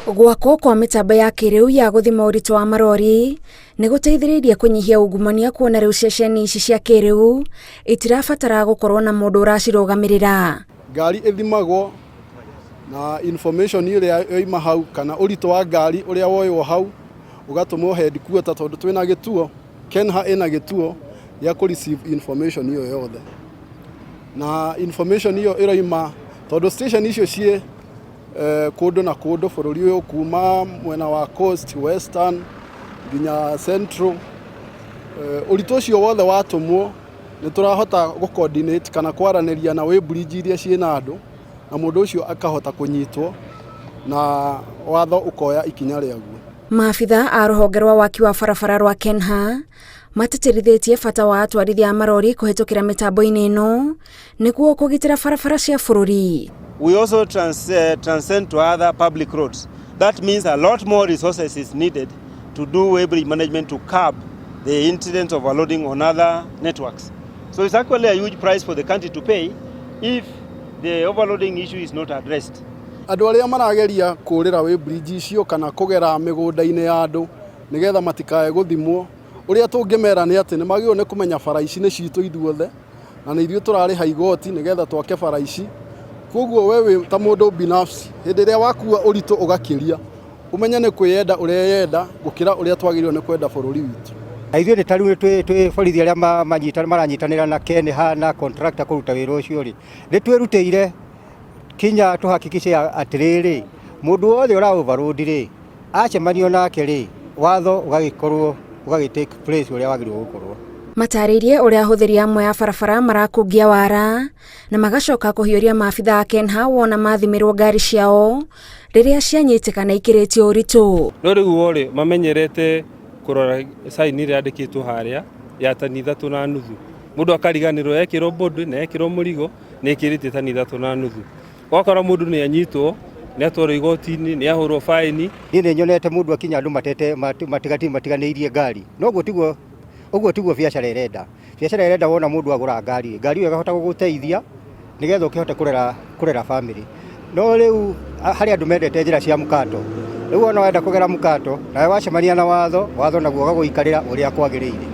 Gwakwo kwa mĩtambo ya kĩrĩu ya gũthima ũritũ wa marori nĩ gũteithĩrĩirie kũnyihia ungumania kuona rĩu ceceni ici cia kĩrĩu itirabatara gũkorwo na mũndũ ũracirũgamĩrĩra. Ngari ĩthimagwo na information ĩrĩa yoima hau kana ũritũ wa ngari ũrĩa woywo hau ũgatũmwo headquarter, tondũ twĩna gĩtuo KeNHA, ĩna gĩtuo gĩa kũ receive information ĩyo yothe, na information ĩyo ĩroima tondũ station icio ciĩ kũndũ na kũndũ bũrũri ũyũ, kuma mwena wa coast, western nginya central. Ũritũ ũcio wothe watũmwo, nĩ tũrahota gũ coordinate kana kwaranĩria na weighbridge iria ciĩna andũ, na mũndũ ũcio akahota kũnyitwo na watho ũkoya ikinya rĩaguo. Maabitha a rũhonge rwa waki wa barabara rwa KeNHA matĩtĩrithĩtie bata wa atwarithia a marori kũhĩtũkĩra mĩtambo-inĩ ĩno nĩguo kũgitĩra barabara cia bũrũri. We also transcend to other public roads. That means a lot more resources is needed to do weighbridge management to curb the incident of overloading on other networks. So it's actually a huge price for the country to pay if the overloading issue is not addressed. Andũ arĩa marageria kũrĩra weighbridge icio kana kũgera mĩgũnda-inĩ ya andũ nĩgetha matikae gũthimwo, ũrĩa tũngĩmera nĩ atĩ nĩ magĩrĩirwo nĩ kũmenya bara ici nĩ citũ ithuothe, na nĩ ithuĩ tũrarĩha igoti nĩgetha twake bara ici. Koguo we wĩ ta mũndũ binafsi, hĩndĩ ĩrĩa wakua ũritũ ũgakĩria, ũmenye nĩ kwĩyenda ũreyenda gũkĩra ũrĩa twagĩrĩirwo nĩ kwenda bũrũri witũ. Na ithuĩ nĩ ta rĩu twĩ borithi arĩa maranyitanĩra na KeNHA na contractor kũruta wĩra ũcio rĩ, nĩ twĩrutĩire kinya tũhakikice atĩrĩrĩ, mũndũ wothe ũra overload rĩ, acemanio nake rĩ, watho ũgagĩkorwo ũgagĩ take place ũrĩa wagĩrĩirwo gũkorwo. Matarĩirie ũrĩa ahũthĩri amwe a barabara marakungia wara na magacoka kũhiũria maabitha a KeNHA wona mathimĩrwo ngari ciao rĩrĩa cianyitĩkana ikĩrĩtio ũritũ. No rĩu o rĩ, mamenyerete kũrora sign ĩrĩa yandĩkĩtwo harĩa ya tani 3.5, mũndũ akariganĩrwo ekĩrwo body na ekĩrwo mũrigo nĩ ĩkĩrĩtie tani 3.5. Wakora mũndũ nĩ anyitwo, nĩ atwarwo igoti-inĩ, nĩ ahũrwo baĩni. Niĩ nĩ nyonete mũndũ akinya andũ matete matiganĩirie ngari, no ũguo tiguo biacara ĩrenda. Biacara ĩrenda wona mũndũ agũra ngari, ngari ĩyo ĩkahota gũgũteithia nĩgetha ũkĩhote kũrera family. No rĩu harĩ andũ mendete njĩra cia mũkato. Rĩu wona wenda kũgera mũkato, nawe wacemania na watho, watho naguo ũgagũikarĩra ũrĩa kwagĩrĩire.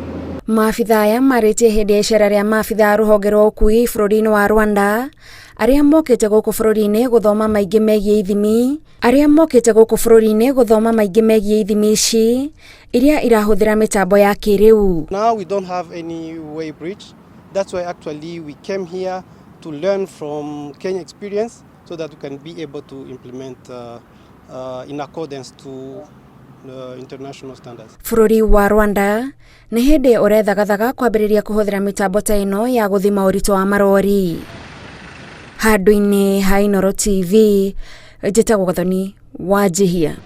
Maabitha aya marĩtie hĩndĩ ya icera rĩa maabitha a rũhonge rwa ũkui bũrũri-inĩ wa Rwanda arĩa mokĩte gũkũ bũrũri-inĩ gũthoma maingĩ megiĩ ithimi, arĩa mokĩte gũkũ bũrũri-inĩ gũthoma maingĩ megiĩ ithimi ici iria irahũthĩra mĩtambo ya kĩrĩu. Now we don't have any weigh bridge. That's why actually we came here to learn from Kenya experience so that we can be able to implement in accordance to international standards. Bũrũri wa Rwanda nĩ hĩndĩ ũrethagathaga kwambĩrĩria kũhũthĩra mĩtambo ta ĩno ya gũthima ũritũ wa marori. Handũ-inĩ ha Inooro TV, njĩtagwo Gathoni Wanjihia.